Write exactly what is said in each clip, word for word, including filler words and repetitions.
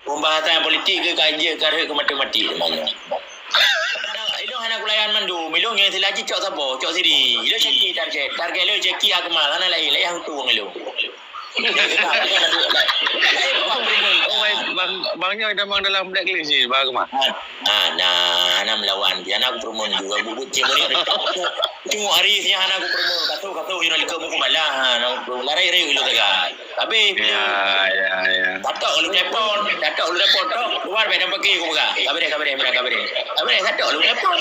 Pembahasan politik ke kaji karek ke matematik teman. Ilong hana kulayan mandum. Ilong nyang silaki cok sapo, cok siri. Ilong ceki target. Target lo ceki Akmal. Hana lain. Lain hutang ilong. Oh, bang, bang nyoe memang dalam blacklist ni, bang Akmal. Ha, nah, hana melawan. Dia nak aku promote juga. Bubuh cik mari. Tengok hari ni hana aku promote. Kata, kata, ira lika muka malah. Hana aku promote. Larai-rai ilong tegai. Habis. Ya, ya, ya. Datuk lu telepon, datuk lu telepon tu. Luar baik dan pergi aku pegang. Kabeh, kabeh, kabeh, kabeh. Kabeh, datuk lu telepon.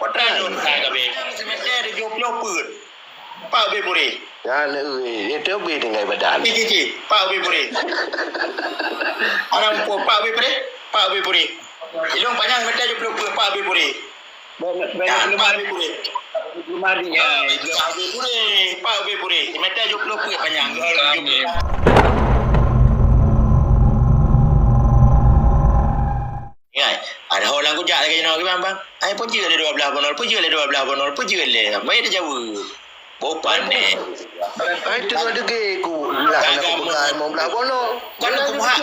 Kota lu pegang kabeh. Semester tujuh puluh put. Pak Beburi. Ya, le, itu lebih tinggal badan. Cik, cik, cik. Pak Beburi. Orang pun Pak Beburi. Pak Beburi. Ilong panjang semester tujuh puluh put Pak Beburi. Pak Beburi. Pak Beburi. Pak Beburi. Semester tujuh puluh put panjang. Kami. Ingat, ada orang kujak lagi nyoe bang, bang. Ai pun jeuet lé dua belas bonol, pun jeuet lé dua belas bonol, pun jeuet lé. Mai dah jauh. Boh pané. Ai tu ada ke ku lah nak pegang lima belas bonol. Kan aku muha.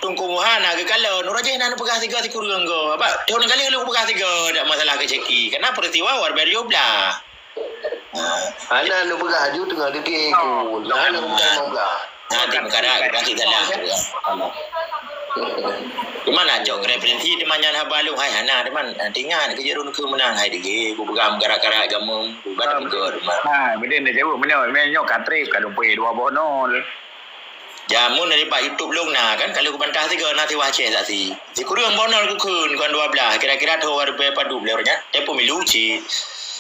Tungku muha nak ke kalau nu rajin nak pegang tiga siku renggo. Apa? Tahun kali lu pegang tiga tak masalah ke ceki. Kenapa peristiwa war beri belah? Hana neupeugah aju teungoh degé ku. Hana neupeugah. Nanti meukarat, nanti dalam. Di mana cok referensi teman nyan haba lu hai hana teman. Nanti ingat ke jerun ke menang hai degé ku pegang meukarat-karat gameum. Bukan ke teman. Ha, beden dah jauh mana. Memang nyoe katrip ka lumpui dua boh nol. Jamun dari bak YouTube lôn na kan, kalau kubantah tiga na tiwah Aceh saksi. Sikureueng bonol kukheun kon dua belas, kira-kira thô dua ribu dua puluh empat nyan, tempo milu cit.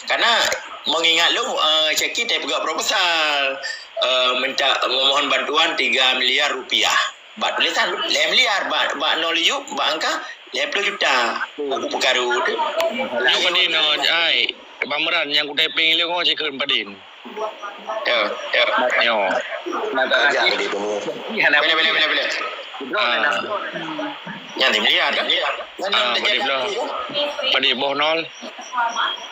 Karena mengingat lôn, eh, cek kita peugah proposal, eh, minta memohon bantuan tiga miliar rupiah. Bak tulisan lhèe miliar, bak, bak nol yup, bak angka lhèe ploh juta. Aku peukaru tu. Nyoe padin, oh, ai, Bang Meran nyang kutyping lé ngoh jikheun padin. Ya, ya. Nyoe. Bila, bila, bila, bila. Ah. Nyan di miliar kan? Ah, padit boh. Padit boh nol.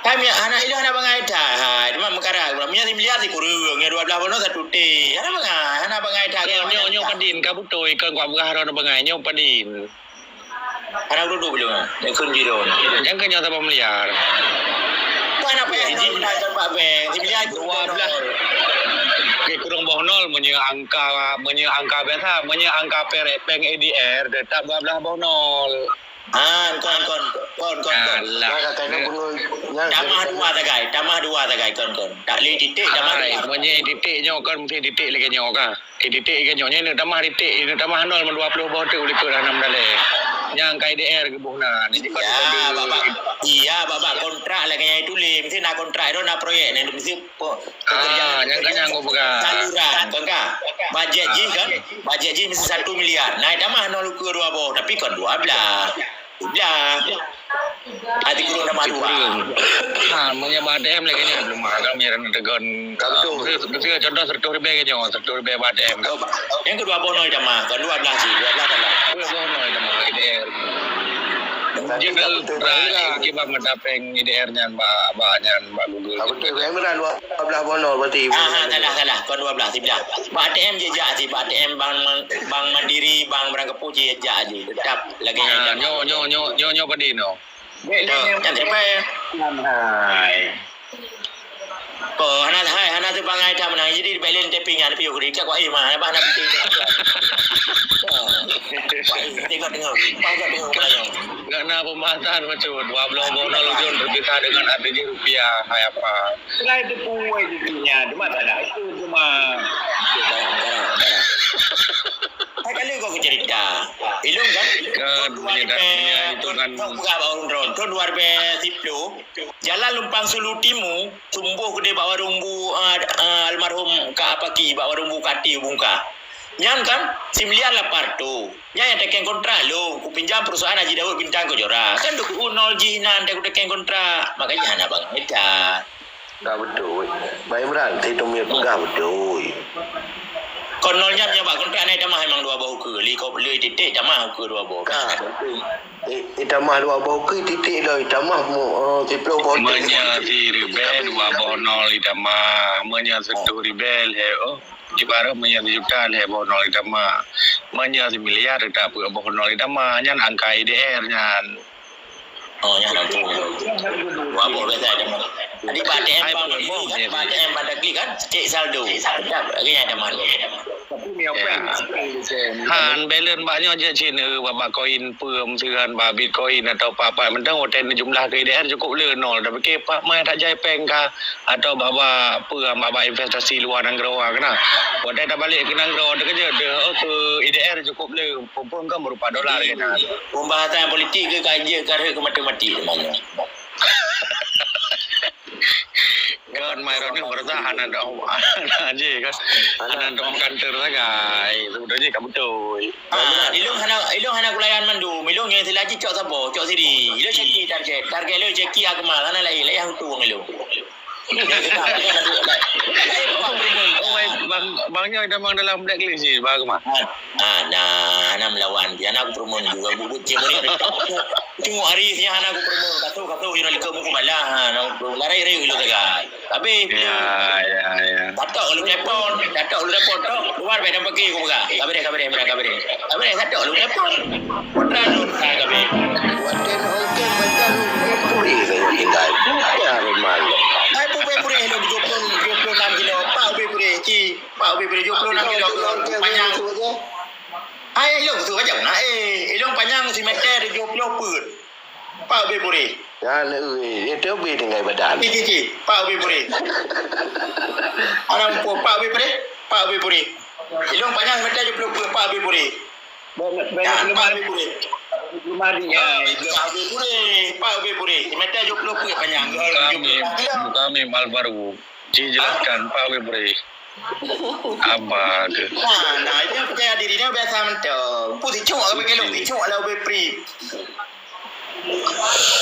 Kami anak ilong hana bangai dah. Hai, cuma meukarat. Punya di miliar di kurung. Yang dua belas boh nol satu T. Hana bangai, hana bangai dah. Nyoe, nyoe, nyoe padin. Ka beutôi, ka kuat beurah droe bangai. Nyoe padin. Hana dudoe bilong, nyang kheun jih droe. Nyang keu nyoe saboh miliar. Bukan apa yang kau nak tempat bank, si miliar itu dua belas. Oke, kurang boh nol, meunyoe angka, meunyoe angka biasa, meunyoe angka perek bank A D R, tetap dua belas boh nol. Ah, kon, kon, kon, kon, kon. Alah. Tamah dua sagai, tamah dua sagai, kon, kon. Tak lé titik, tamah dua. Meunyoe titik nyoe, kon mesti titik lagi nyoe kah? Eh, titik ke nyoe, nyoe neuk tamah titik, neuk tamah nol meudua ploh boh teuk ulikot hana meudaleh. Nyang ka I D R geuboh na. Iya, babah, iya, babah kontrak lagèe nyang tuléh. Mesti na kontrak, na proyek, na mesti pe-, pekerjaan. Ah, nyang ka nyang geupeugah. Saluran, kon ka? Bajet jih kan? Bajet jih mesti satu miliar. Na tamah nol ukeue dua boh, tapi kon dua belas. Blah. Hati kurung nama dua. Ha, meunyoe bak A T M lagèe nyoe, belum mahal kan, meunyoe tegon. Ka beutôi. Mesti, mesti contoh seratus ribèe ke nyoe, seratus ribèe bak A T M. Oh, yang kedua boh nol jamaah, kan dua belas sih, dua belas kan. Dua boh nol jamaah I D R. Mungkin betul, betul, betul. Kiban mata peng I D R nyan, bak, bak nyan, bak Google. Ka beutôi, dua belas boh nol berarti. Ah, ah, salah, salah. Kon dua belas, siblah. Bak A T M jih jak sih, bak A T M Bank, Bank Mandiri, Bank Barang Kepala jih jak sih. Tetap lagèe nyan. Nyoe, nyoe, nyoe, nyoe, nyoe padin nyoe. Nyan terbaik. Hai. Oh, hana hai, hana teubangai that meunan. Jadi bèk lé tapingan piôh keu cak wahai mah, hana penting. Tengok, tengok. Tengok, tengok. Enggak na pembahasan macam dua belas boh nol ujung terpisah dengan arti rupiah, hai apa? Selain itu, puai jadinya, cuma tak ada. Itu cuma. Hai kali kau cerita. Ilung kan? Kan, meunyoe dak, meunyoe itu kan. Kau peugah bak ureueng droen. Tahun dua ribu sepuluh, Jalan Lumpang Sulu Timu, tumboh keudeh bak warong bu, ah, ah, almarhum Kak Apaki, bak warong bu Kati Bungka. Nyan kan, si miliar lapan ratus. Nyan nyang tekeng kontrak lôn, kupinjam perusahaan Haji Daud Bintang Kejora. Kan duku nol jih nan, dak kutekeng kontrak. Makanya hana bangai that. Ka beutôi. Bang Imran, si Tommy peugah beutôi. Kon nol nyan nyang bak kontrak na itamah memang dua boh ukeue. Li kop, li titik tamah ukeue dua boh. Ka. I, itamah dua boh ukeue, titik lom itamah mu, eh, siplôh boh. Meunyoe siribèe dua boh nol itamah, meunyoe siribèe lhèe, oh, ibarat meunyoe sijuta lhèe boh nol itamah. Meunyoe similiar, tak peuet boh nol itamah, nyan angka I D R nyan. Oh, nyan lampôh. Dua boh biasa itamah. Jadi bak A T M Hai, bank peuet boh Mandegli, biasa. Bak A T M Mandegli kan, cek saldo. Sedap lagi nyan itamah. Tapi ni apa Ya. yang Han, balance bak nyoe jeuet Cina, bak, bak koin Perm, seugan bak Bitcoin atau pat-pat mantong, watèe jumlah keu I D R cukup le nol. Tapi ke pat mai that jai péng ka, atau bak-bak Perm, bak-bak investasi luwa nanggroe ka na. Watèe tabalek keu nanggroe, teukeujot deuh, oh, keu I D R cukup le, peuphon kan berupa dolar ka na. Pembahasan politik ke kaji kareuh keu matematik sebenarnya. Kan mai Ronald berasa hana dong, hana je kan. Hana dong kantor sagai. Sebenarnya ka beutôi. Ah, ilong hana, ilong hana kulayan mandum. Ilong nyang silaji cok saboh, cok siri. Ilong caki target. Target ilong caki Akmal. Hana lain, lain hutong ilong. Oh, baik, bang, bang nyoe memang dalam blacklist ni, bang Akmal. Ah, nah, hana melawan. Dia nak promote juga. Bubuh cemori. Tengok hari ni hana aku promote. Kata, kata, ira lika muka balah. Hana aku promote. Larai-rai ilong sagai. Habis. Ya, ya, ya. Datuk lu telepon, datuk lu telepon tu. Luar baik nampak ke kau pegang. Kabareh, kabareh, kabareh, kabareh. Kabareh datuk lu telepon. Putra lu tak kabareh. Watèe okey macam puri saya tinggal. Ya, memang. Hai puri puri lu tujuh puluh, tujuh puluh enam kilo. Pak puri puri ci. Pak puri puri tujuh puluh enam kilo. Panjang. Hai ilong tu macam mana? Eh, ilong panjang simeter tujuh puluh peuet. Pak ubé purih. Ya, le, eh, itu ubé tinggai badan. Ci, ci, ci. Pak ubé purih. Orang pun Pak ubé purih. Pak ubé purih. Ilong panjang meter tujuh puluh peuet, Pak ubé purih. Banyak, banyak Ya, peluang. Pak ubé purih. Peluang dia. Pak ubé purih. Pak ubé purih. Meter tujuh puluh peuet panjang. Kami, kami mal baru. Ci jelaskan, Pak ubé purih. Apa ke? Nah, nah, itu yang percaya diri dia biasa mentong. Pun cicuk apa ke lu? Cicuk lah ubé purih.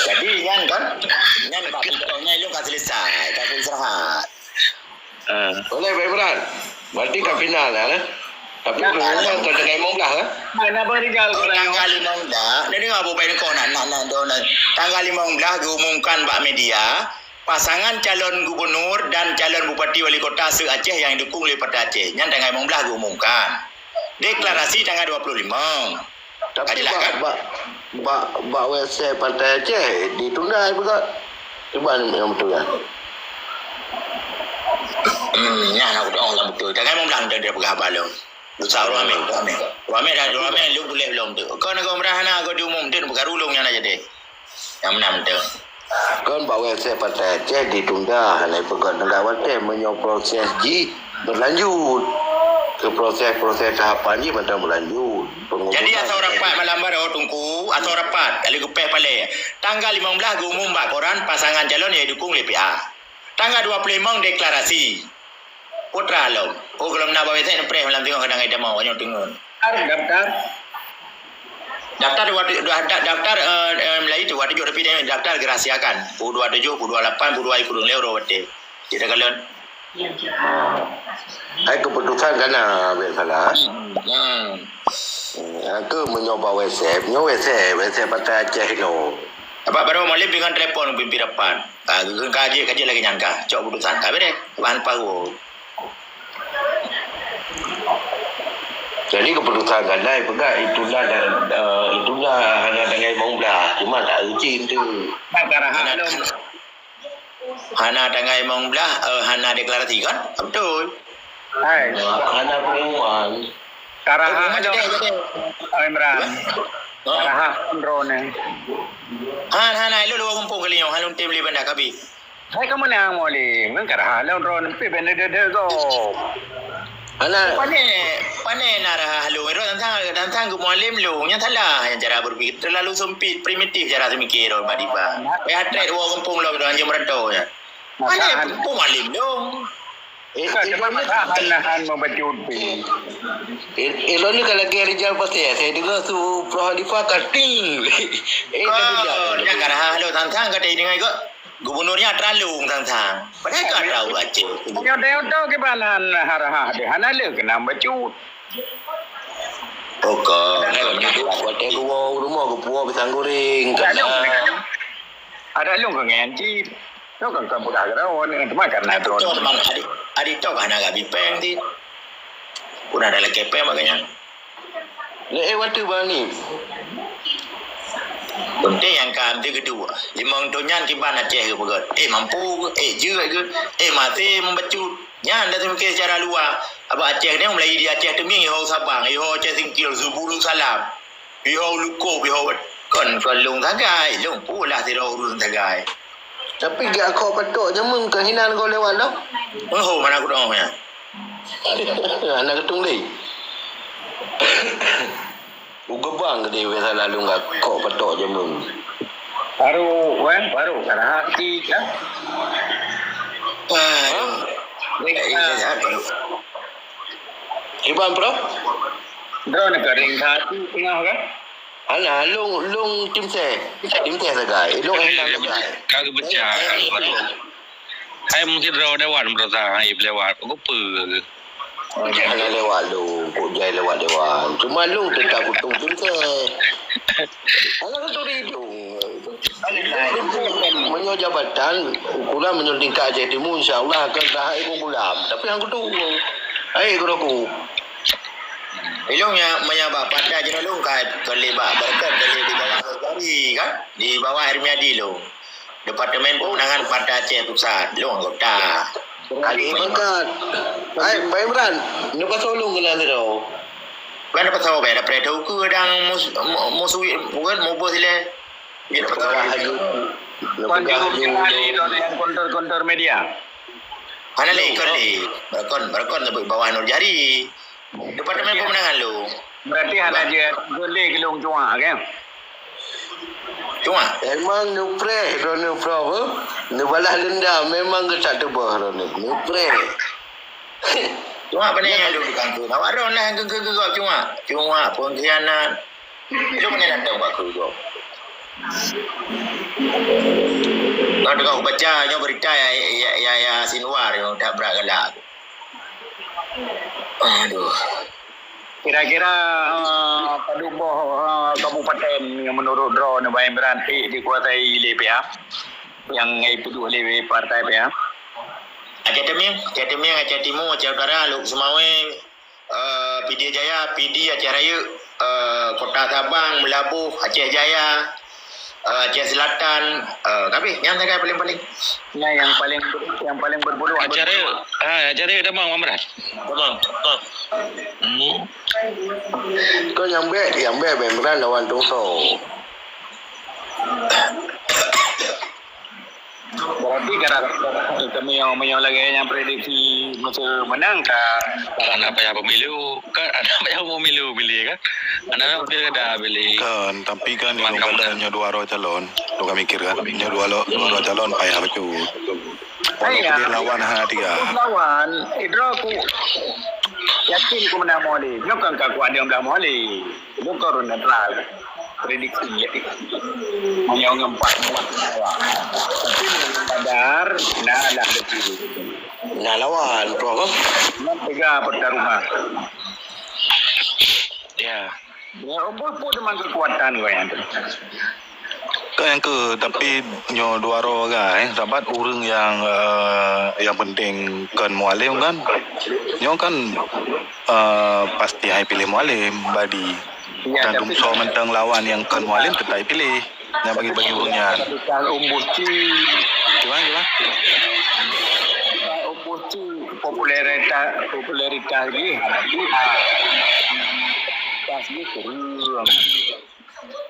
Jadi, nyan kan, nyan bak TikTok nyan ilong ka selesai, ka selesai. Ah. Boleh, Pak Imran. Berarti ka final lah, eh? Tapi pengumuman tanggal lima belas, eh? Mana Bang Rizal? Oh, tanggal lima belas. Dia dengar apa Bang kau nak, nak, nak, nak, nak. Tanggal lima belas diumumkan bak media, pasangan calon gubernur dan calon bupati wali kota se-Aceh yang didukung oleh Partai Aceh. Nyan tanggal lima belas diumumkan. Deklarasi tanggal dua puluh lima. Tapi Adalah, bak, kan? bak, bak, bak website Partai Aceh ditunda juga. Cuba ni yang betul kan? Hmm, nyan aku dah orang betul. Jangan memang dah dia pegang abang lu. Dosa orang ambil, orang ambil. Orang ambil dah, orang ambil lu boleh belum tu. Kau nak kau merah anak kau diumum tu bukan rulung yang nak jadi. Yang menang tu. Kon bak website Partai Aceh ditunda, hana ipeugah teuga watèe meunyoe proses jih berlanjut. Ke proses-proses tahapan jih mantong berlanjut. Jadi, asal rapat malam baroe, Teungku, asal rapat, kali geupéh palé. Tanggal lima belas geumum bak koran pasangan calon yang didukung oleh P A. Tanggal dua puluh lima deklarasi. Putra lom. Oh, kalau nak bak website, preh malam tengok kadang ada mau, banyak tengok. Daftar, daftar. Daftar dua, dua, da-, daftar, eh, eh, Melayu tu, dua tujuh tapi dia daftar dirahsiakan. Pukul dua tujuh, pukul dua lapan, pukul dua, pukul lima, orang betul. Kita kalau Hai keputusan ka na, Abang Salah. Hmm. Hmm, aku meunyoe bak WhatsApp, nyoe WhatsApp, WhatsApp Partai Aceh inoe. Apa baru Mualem dengan telepon pimpin rapat. Ah, kaji, kaji lagi nyangka. Cok keputusan. Habis deh. Bahan pahu. Jadi keputusan gandai peugah itunda dan, eh, itunda hana dangai mong blah. Cuma tak ruci tu. Hana, hana dangai mong blah, eh, hana deklarasi kan? Betul. Hai. Hana pengumuman. Karaha dong. Imran. Karaha drone. Han, han, hai lu dua kumpung kali nyoh, han lôn tem lé banda kabi. Hai kamu nang Mualem, kan karaha lôn drone pi benda dede go. Alah. Pane, pane na raha lôn, ro tantang, tantang ke Mualem lôn, nyang salah, nyang cara berpikir terlalu sempit, primitif cara semikir ro Mak Dipa. Payah trek dua kumpung lom, anjing merantau nya. Pane, pu Mualem lôn. Eh, kan, eh, cuma eh, masalah han, han membaca uti. Eh, eh, lôn ni kalau lagi Rijal pasti ya, saya dengar tu Prof Hanifah cutting. Eh, oh, dia dah. Jangan raha lo tantang kata ini ngai kok. Gubernurnya terlalu tantang. Padahal kau tahu aja. Yang dia tahu ke mana han raha dia. Hana le kena baca. Oh, kau. Kalau dia buat dia rumah, rumah ke puang pisang goreng. Ada lu ke nganci. Nyoe kan, kan peugah keudroe, teuma karena droe. Betul, teuma adik, adik tok hana gabi péng ti. Pun ada lagèe péng makanya. Lé eh watèe bani. Penting nyang ka amti geuduek. Limong thon nyan kiban Aceh geupeugöt. Eh mampu, eh jeuet geuh, eh maté membacut. Nyan dah seumiké secara luar. Abah Aceh ni mulai di Aceh Teumieng, iho Sabang, iho Aceh Singkil, Subulu Salam. Iho Lukop, iho kon, kon lôn sagai, lôn pula sidroe ureueng sagai. Tapi gak kok patok jameun keuhinan kau lewat dah. Oh, mana aku doa ya. Anak ketung deh. Ugebang gede biasa lalu nggak kok petok je mun. Baru, kan? Baru kan hati, kan? Iban, bro? Drone ke ring hati tengah, kan? Alah, long, long tim se. Tim se sagai. Long hilang sagai. Kagak pecah. Hai mungkin roh dewan berusaha hai lewat. Apa? Jangan lewat lu, kok jai lewat dewan. Cuma lu tetap kutung pintar. Alah tu ridung. Menyuruh jabatan, ukuran menyuruh tingkat Aceh Timur, insya Allah akan dah ikut bulan. Tapi yang kutung, hai kuroku. Ilung ya menyabak patah je lu kai kali bak berkat kali di bawah hari kan? Di bawah air miadi lu. Departemen Pemenangan Partai Aceh Pusat, lôn anggota. Kali mangkat. Hai, Pak Imran, neupasoe lôn keunan sidroe. Bukan neupasoe, bèk dapet teuku dang mus-, mu-, musuh, bukan mubus ilèe. Dia neupasoe. Kon jurus sekali tu yang kontor-kontor media. Hana lé, kon lé. Berakon, berakon tapi bawah Nur Jari. Departemen Pemenangan lu. Berarti hana je geuh lé geulong cuak, kan? Cuak. Memang nupreh, droeneuh prof, eh? Neubalah dendam, memang geutak teuboh droeneuh. Nupreh. Cuak pane nyang dulu kangkung. Awak droeneuh keu keu keu cuak. Cuak, pengkhianat. Itu pane datang bak keu. Nyoe teuka kubaca nyoe berita ya ya ya, ya Sinwar nyoe dak brat galak. Aduh. Kira-kira, eh, padum boh, eh, kabupaten yang menurut droeneuh paling berarti dikuasai oleh pihak yang dipuduh oleh partai pihak? Aceh Teumieng, Aceh Teumieng, Aceh Timur, Aceh Utara, Lhokseumawe, eh, Pidie Jaya, Pidie, Aceh Rayeuk, eh, Kota Sabang, Meulaboh, Aceh Jaya, eh, Aceh Selatan, eh, kabeh. Nyan sagai paling-paling. Nah, yang paling, yang paling berbulu Aceh Rayeuk. Ha, Aceh Rayeuk Damang, Mamran. Damang. Hmm. Kau nyang bèk, nyang bèk, bèk Imran lawan Tungso. Berarti kan kami yang, yang lagi yang prediksi masa menang kan. Kan ada payah pemilu, kan ada payah pemilu pilih kan. Ada payah pilkada pilih. Kan, tapi kan di Memang kamu dah nyoe dua roh calon, tu kami mikir kan. Nyoe dua lo, dua roh calon payah betul. Walau Ayah. Dia lawan ha tiga. Lawan, Idro aku yakin aku menang Moli. Nyoe kan aku ada yang belah Moli. Nyoe kan netral. Prediksi ya. Hanya ngempat muat. Tapi sadar, nah lah betul. Nah lawan, bro. Nah tiga pertarungan. Ya. Ya, Allah pun memang kekuatan kau yang tu. Kan yang ke, tapi nyoe dua roh agak, eh. Sabat ureueng yang, eh, yang penting kan Mualem kan. Nyoe kan, eh, pasti hai pilih Mualem, badi. Ya, Dan tapi Dumso mentang lawan yang kan Mualem tetap pilih. Yang bagi-bagi ureueng nyan. Bukan umbuh ci. Gimana, gimana? Umbuh ci popularitas, popularitas dia. Tas dia kurang.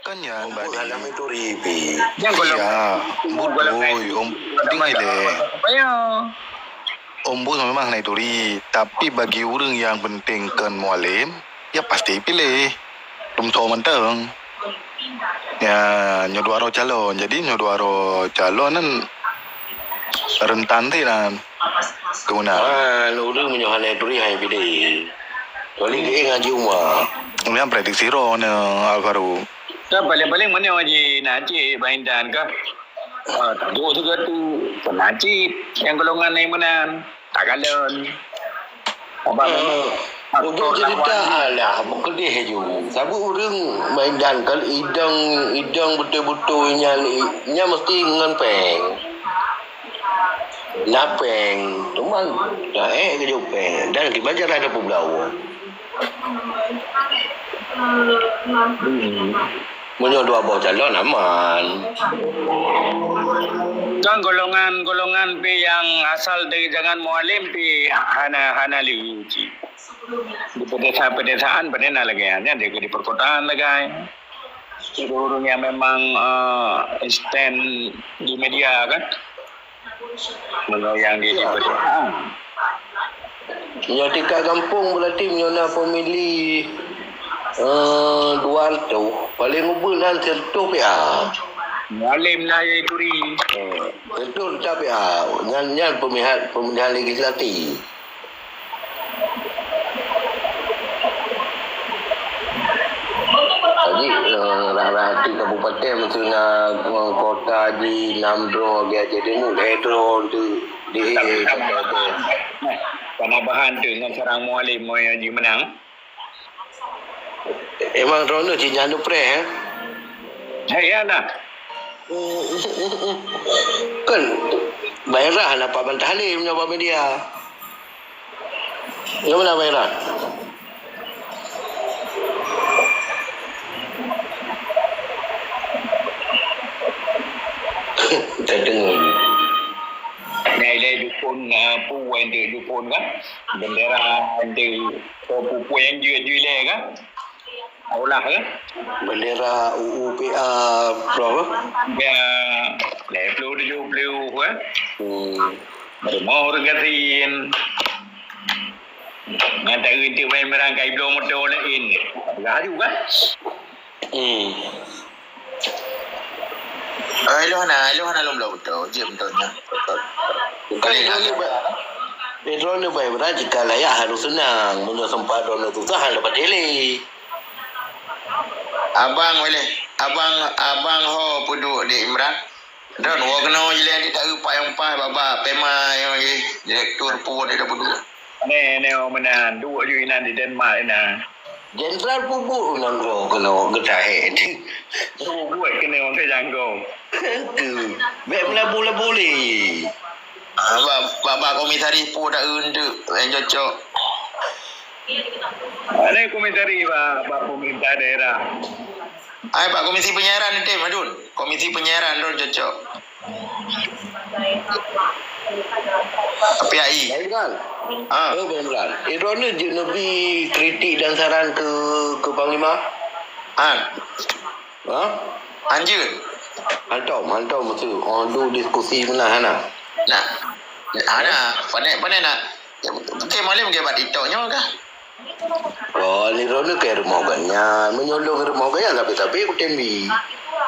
Kan nyan badi. Hana meuturi pi. Jangan kalau Iya, betul. Om, dengar deh. Supaya Om Bus memang hana turi, tapi bagi ureueng yang penting kan Mualem, ya pasti pilih. Dumso mantong. Ya, nyoe dua roh calon. Jadi nyoe dua roh calon kan rentan ti nan kemenangan. Ah, ureueng meunyoe hana turi hai pilih. Kecuali dia ngaji uma. Kemudian prediksi roh ni Alvaro. Kan paling-paling mana haji nak cik Bang Intan kah? Ah, tajuk tu tu. Pernah cik yang golongan yang menang. Tak galon. Abang memang Ujung cerita alah, bukeudeh ju. Sabu ureueng Bang Intan kan idong, idong beutôi-beutôi nyan, nyan mesti ngon peng. Na peng, teuma dah eh keujok peng. Dan kiban cara ada peublawa. Hmm. Meunyoe dua boh calon aman. Kan golongan-golongan pi nyang asal dari jangan Mualem pi hana, hana lé uji. Di pedesaan-pedesaan beuna lagèe nyan, di, di perkotaan lagèe. Ureueng nyang memang, eh, stand di media kan. Meunyoe nyang di, di pedesaan. Nyoe tingkat gampông berarti meunyoe na pemilih, eh, dua ratus, paling ubeut nan seratus P A. Mualem lah ya turi. Eh, seratus P A. Nyan, nyan pemilihan, pemilihan legislatif. Jadi, eh, rata-rata kabupaten mesti na, eh, kota di enam droe, lagèe Aceh Timu, lhèe droe tu di, eh, kota tu. Nah, penambahan tu ngon seurang Mualem nyang jimeunang. Emang droeneuh cit nyan dupreh, eh? Hai, ya nah. Kan, Bairah lah Pak Bantah Halim nyoe bak media. Nyoe meunan Bairah. Teudeungoe. Nah, ilèe dukon, ah, peue wayang dukon kan? Bendera, bendera, peue-peue nyang jeuet-jeuet ilèe kan? Ulah kan? Bendera U U P A, berapa? Ya, lhèe plôh tujoh plôh kan? Hmm. Rumoh ureueng gasien. Ngon taeu inti main merangkai bloe moto laén. Peugah laju kan? Hmm. Ah, ilôn hana, ilôn hana lôn bloe moto. Jeuet moto nyan. Bukan ilôn ni ba-, ilôn ni baik berat jika layak harus senang. Meunyoe sempat droeneuh susah, hana dapat diri. Abang boleh, abang, abang ho peuduek di Imran. Don, woe keunoe jilèe di taeu payong paih baba Pema nyang jih, direktur pun di Dabudu. Nè, nè, oh, meunan, duek ju inan di Denmark inan. Jenderal peubuet nanggroe keunoe geutahé. Peubuet keunoe ke janggo. Keu, bèk meulabu-labu lé. Ah, ba-, baba komisaris pun dak eunteuk, eh, cocok. Ada komisaris ba, ba pemerintah daerah. Ai, bak komisi penyiaran nanti, Madun. Komisi penyiaran tu cocok. Tapi ai. Bang Imran. Ha. Eh, Bang Imran. Eh, droeneuh jeuet neubi kritik dan saran ke, ke Panglima? Ha. Ha? Anjeut. Hantom, hantom betul. Oh, tu diskusi benar, hana? Nah. Hana. Pandai, pandai nak. Okey, malam ke bak TikTok nyoe kah? Oh, ni droeneuh keu rumoh gobnyan. Meunyoe lôn rumoh gobnyan, tapi-tapi kutem bi.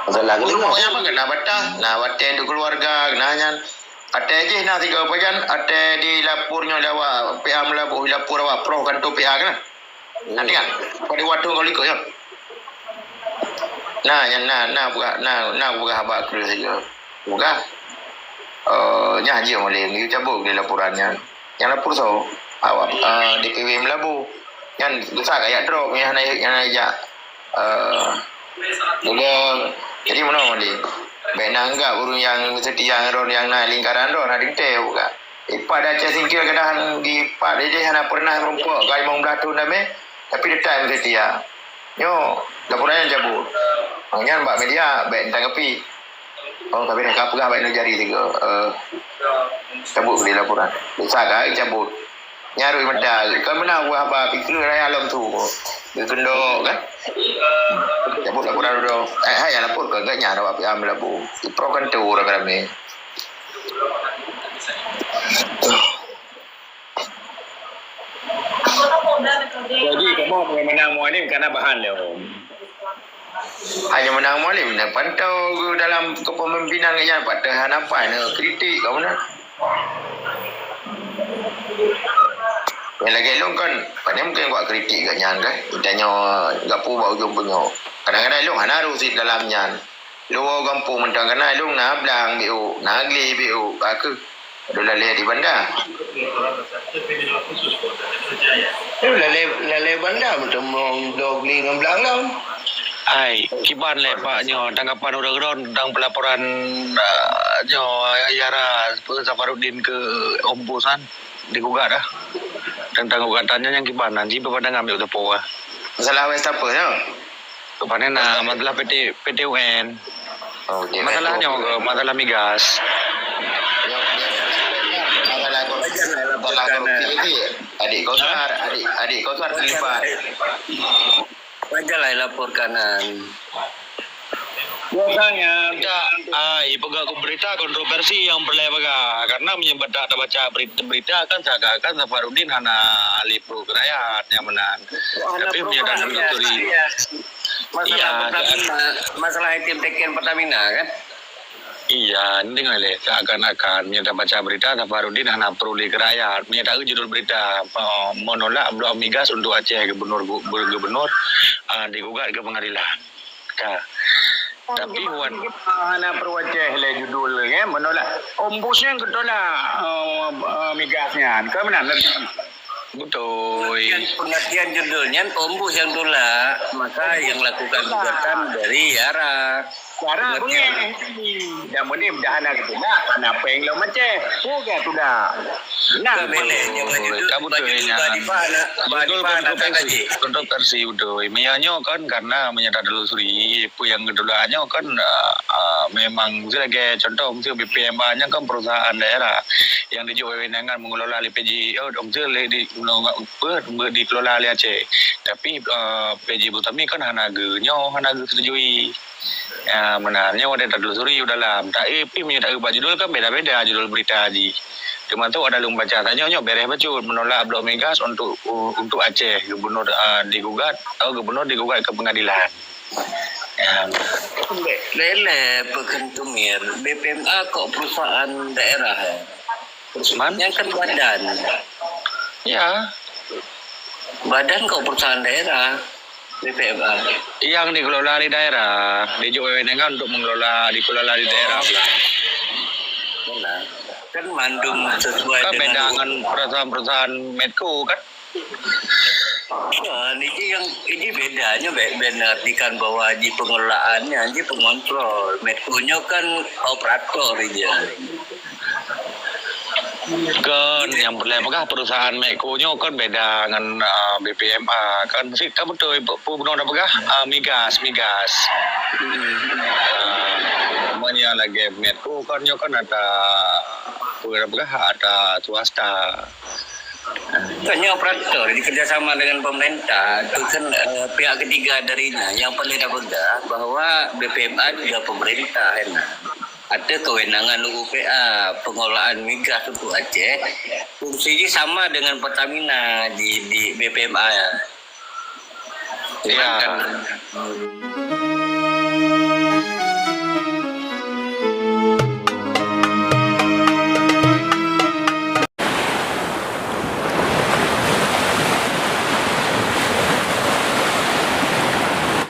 Masalah keu rumoh. Rumoh nyan apa kena batah? Nah, bateh untuk keluarga, nah nyan. Ateuh jih na tiga pajan, ateuh dilapor nyoe lé awak P A Meulaboh, dilapor awak proh kantor P A keunan. Nah, tengok. Pada waktu kau likot nyoe. Nah, nyan na, na peugah, na, na peugah haba keu saja. Peugah. Eh, nyan jih mulai, you cabut di laporan nyan. Nyang lapor soe? Awak, eh, D P W Meulaboh. Nyan geusak ka jak drop, nyan hana, nyan hana jak. Eh, jadi, jadi meunoe lé. Bèk na anggap ureueng nyang seutia ngon droe nyang na lingkaran droe na dikte bukan. Ipat Aceh singkil kadang dipat ideh hana pernah meurumpok ka limong blaih thon damé, tapi tetap seutia. Nyoe, laporan nyan cabut. Nyan bak media, bèk tanggapi. Oh, tapi dah ka peugah bak jari tiga. Eh, cabut beri laporan. Bisa ka cabut. Nyarui meda. Kan meunan buah ba pikir raya lom tu. Geukendok kan? Cabut laporan dulu. Eh, hai, yang lapor ke gak nyang awak pihak Meulaboh. Pro kan tu orang ramai. Jadi, kamu mengenai Mualim karena bahan dia. Hanya menang Mualim, dan pantau dalam kepemimpinan gobnyan, patah hana pai na kritik kau mana. Yang lagi long kan, pada mungkin buat kritik gobnyan kan. Kita nyoe gapu bak ujung penyok. Kadang-kadang long hana rusit dalam nyan. Luwa gampông mantong kana lôn na blang biôk, na glé biôk, ka kheueh. Aduh lalé di Banda. Aduh lalé, lalé Banda mantong mong do glé ngon blang lom. Hai, kiban lé Pak nyoe tanggapan ureueng droen tentang pelaporan, ah, nyoe Yara Safarudin ke Ombudsman digugat dah. Tentang gugatan nyoe nyang kiban nan, ji pandangan biôk teupeu ah. Masalah Westafel tu. Keupada na masalah P T, P T U N. Oh, okey. Masalah nyoe ke, masalah migas. Masalah korupsi, masalah korupsi ni, adik Kausar, adik, adik Kausar terlibat. Wajar lah laporkan, kan. Biasanya tak, ah, ipeugah berita kontroversi nyang peureulée bagah. Karena meunyoe bak tabaca berita, berita kan seakan-akan Safarudin hana ahli pro rakyat nyang meunan. Tapi meunyoe tak telusuri. Masalah Pertamina, masalah item teken Pertamina kan? Iya, deungoe lé, seakan-akan meunyoe tabaca berita Safarudin hana pro lé keu rakyat. Meunyoe taeu judul berita, eh, menolak blok migas untuk Aceh, gubernur, gu-, gubernur, eh, digugat ke pengadilan. Ka. Tapi wan hana pro Aceh lé judul, ya, menolak. Ombus nyang geutolak, eh, eh, migas nyan. Ka meunan. Beutôi. Pengertian, pengertian judul nyan, ombus nyang tolak, maka nyang lakukan gugatan dari ARA. ARA pengertian. Dan meunan dah hana geutolak, hana péng lom Aceh. Bukan sudah. Nah, beutôi, beutôi. Judul kontroversi, kontroversi beutôi. Meunyoe nyoe kan karena meunyoe tatelusuri, peue nyang geutolak nyoe kan, ah, ah, memang sebagai contoh, miseue B P M A nyan kan perusahaan daerah nyang dijok wewenangan mengelola lé P J, oh, miseue lé di, dikelola lé Aceh. Tapi, ah, P J Butami kan hana geu-, nyoe hana geusetujui. Ya, meunan. Nyoe watée tatelusuri u dalam. Tapi pih meunyoe taeu bak judul kan beda-beda judul berita jih. Teumasok ada lôn baca tanyoe nyoe bereh bacut menolak blok migas untuk, untuk Aceh, gubernur, ah, digugat, oh, gubernur digugat ke pengadilan. Ya. Lé-lé peukeuntumir, B P M A kok perusahaan daerah, ya? Man? Nyang kan badan. Ya. Badan kok perusahaan daerah, B P M A. Yang dikelola di daerah, dijok wewenangan untuk mengelola, dikelola di daerah. Benar. Kan mandum sesuai kan beda dengan perusahaan-perusahaan Medco kan? Ya, ini yang, ini bedanya be-, benar artikan bahwa di pengelolaannya, di pengontrol. Medco-nya kan operator dia. Kan nyang peureulée peugah perusahaan Medco nyoe kan beda ngon, ah, B P M A. Kan si kan beutôi pu-, pu-, bunoe na peugah, ah, migas, migas. Ah, meunyoe lagée Medco kan nyoe kan ata, peue na peugah, ata swasta. Kan nyoe operator dikerjasama dengan pemerintah, itu kan, eh, pihak ketiga darinya yang perlu dipeugah bahwa B P M A juga pemerintah, kan. Ada kewenangan U P A, pengelolaan migas untuk Aceh, fungsi jih sama dengan Pertamina di, di B P M A. Cuman kan